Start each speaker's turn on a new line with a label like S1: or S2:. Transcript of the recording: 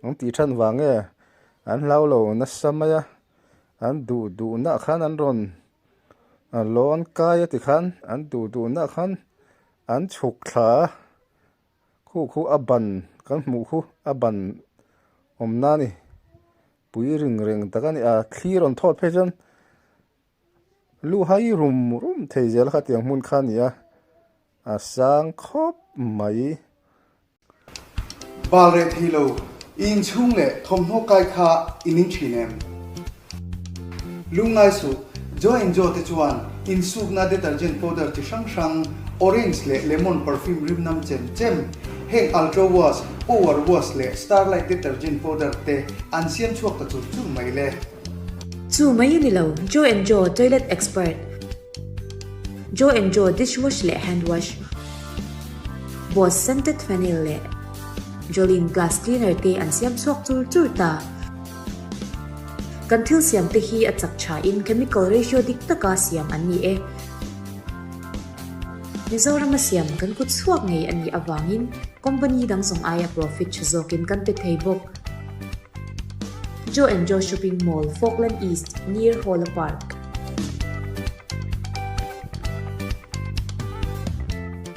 S1: An tih than vang nge an hlau lo nasa mai a, an duh duh nah khan an rawn lawn kai a tikhan an duh duh nah khan an chhuk thla a, khu khu a ban kan hmuh khu a ban awmna a ni pui ring reng tak a ni a thli rawn thawt phei chuan lu hai rum rum thei zel kha tiang hmun kha a ni a a sang khawp mai.
S2: Bal reh thei lo, i inchhung leh thawmhnaw kai kha i ning thin em? Lungngai suh, Joe and Joe te chuan insukna detergent powder chi hrang hrang, orange leh lemon perfume rim nam chem chem, heng Ultra Wash, Power Wash leh Starlight detergent powder te an siam chhuak ta chur chur mai le.
S3: Chu mai a ni lo, Joe and Joe toilet expert. Joe and Joe dishwash leh hand wash, Boss scented phenyl leh Jolene glass cleaner te an siam chhuak chur chur ta. Kan thil siam te hi a chak tha in chemical ratio dik taka siam an ni e. Mizorama siam kan kut chhuak ngei a nih avangin company dang zawng aia profit tha zawkin kan pe thei bawk. Joe and Joe Shopping Mall, Falkland East, near Hawla Park.